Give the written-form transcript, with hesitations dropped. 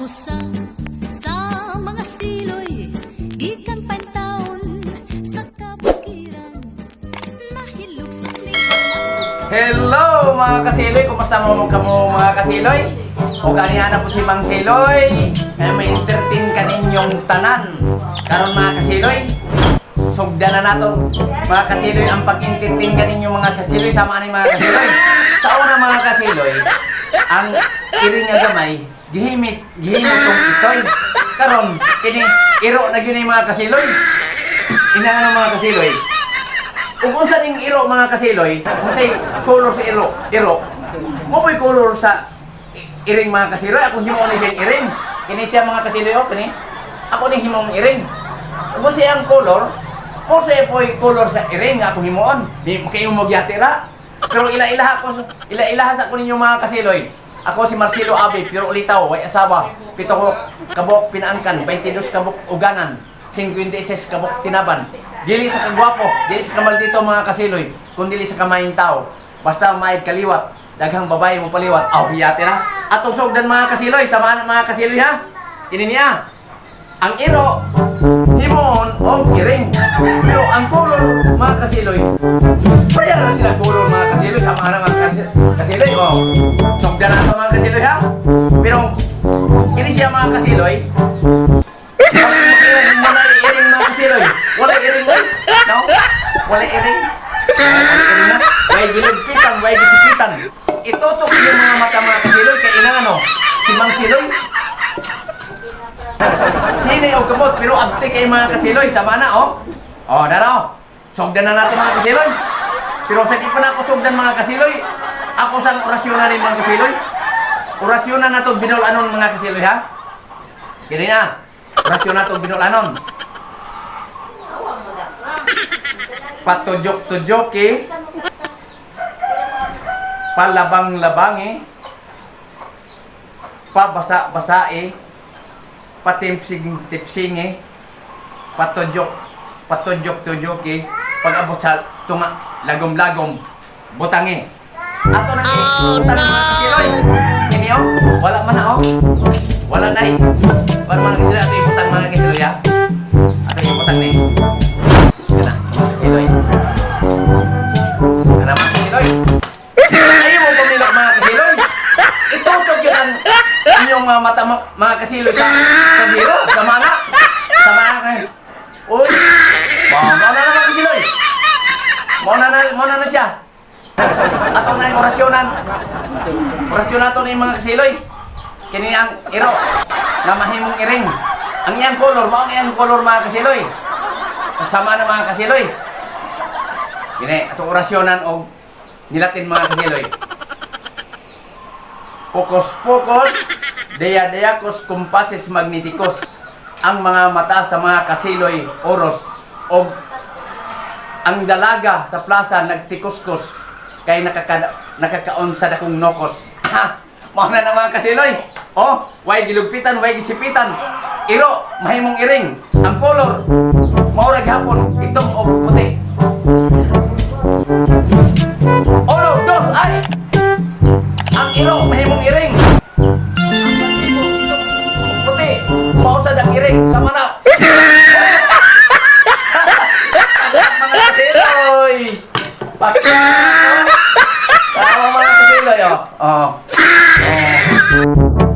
Usa sa mga siloy gikan taon sa kabukiran nahilugsak ni. Hello, mga kasiloy! Kumusta mo kamo, mga kasiloy? O ganihan na po si Mang Siloy. Kaya may entertain kaninyong tanan. Karon, mga kasiloy, sugdan na nato, mga kasiloy, ang pag-entertain kaninyo, mga kasiloy. Sama ni mga kasiloy. Sa una, mga kasiloy, ang iring nga gamay, gihimit, gihimit tong itoy. Karon, kini iro na gyud ni, mga kasiloy. Ina nga mga kasiloy. Ug unsa ning iro, mga kasiloy, unsay color sa iro? Iro. Mo po'y color sa iring, mga kasiloy. Ako himo ni siyang iring. Kini siya, mga kasiloy, oh, kini. Ako ning himong iring. Ug unsa ang color? Mo siya po'y color sa iring nga ako himuon. Di mo mo gyati ra. Pero ila-ilaha ko, ila-ilaha sa ko ninyo, mga kasiloy. Ako si Marcelo Abe, pero ulitaw, way asawa. 7 ko kabok pinaangkan, 22 kabok uganan, 56 kabok tinaban. Dili sa kagwapo, dili sa kamaldito, mga kasiloy, kun dili sa kamayong tao. Basta maayod kaliwat, daghang babae mo paliwat. Aw, hiyati na. Atong sugdan, mga kasiloy, samahan mga kasiloy ha. Kini niya. Ang iro, himuon og iring. Pero ang color, mga kasiloy, pareha na sila color, mga kasiloy. Samahan na mga kasiloy. Oh. Sugdan na ito, mga kasiloy ha. Pero, kini siya, mga kasiloy, mo na iring, mga kasiloy. Wala iring oy. No? Wala iring. Wala iring na. Way gilugpitan, way gisipitan. Itutok yung mga mata, mga kasiloy, kay ina ano, si Mang Siloy. Hinay og kamot pero abti kay mga kasiloy sama na oh. Oh, dara oh. Sugdan na nato, mga kasiloy. Pero sa di pa na ako sugdan, mga kasiloy, ako sang orasyon na rin, mga kasiloy. Orasyon na nato binulanon, mga kasiloy ha. Kini na. Orasyon na to binulanon. Patujok-tujoki, palabang-labangi, pabasa-basae, patimpsing-tipsingi, patujok, patujok-tujoki, pag-abot sa tunga, lagom-lagom, butangi. Ato na oh, butang, mga kasiloy. Kini oh, wala man na oh. Wala na eh. Wala man kasiloy, ato ibutang, mga kasiloy ha. Ato ibutang ni. Kana, mga kasiloy. Kana, mga kasiloy. Ayaw mo pamilok, mga kasiloy. Itutok yun ang inyong mga mata, mga kasiloy, sa kabiro. Sama na. Sama na kayo. Uy! Mao na na, mga kasiloy. Mao na na siya. Ato na yung orasyonan. Orasyon nato ni mga kasiloy. Kini ang iro na mahimong iring. Ang iyang color, mao ang iyang color, mga kasiloy. Sama na, mga kasiloy. Kini atong orasyonan og nilatin, mga kasiloy. Pocos pocos, dea deacos compases magneticos. Ang mga mata sa mga kasiloy oros og ang dalaga sa plaza nagtikuskos kay nakakaon sa dakong nokos. Mao na na, mga kasiloy. Oh, way gilugpitan, way gisipitan. Iro, mahimong iring. Ang color, mao ra gihapon, itom o puti. Uno, dos, ay! Ang iro, mahimong iring. Puti, mao sad ang iring. Sama na. Mga kasiloy! Paksa! Tama, mga kasiloy, oh. Oh. Oh.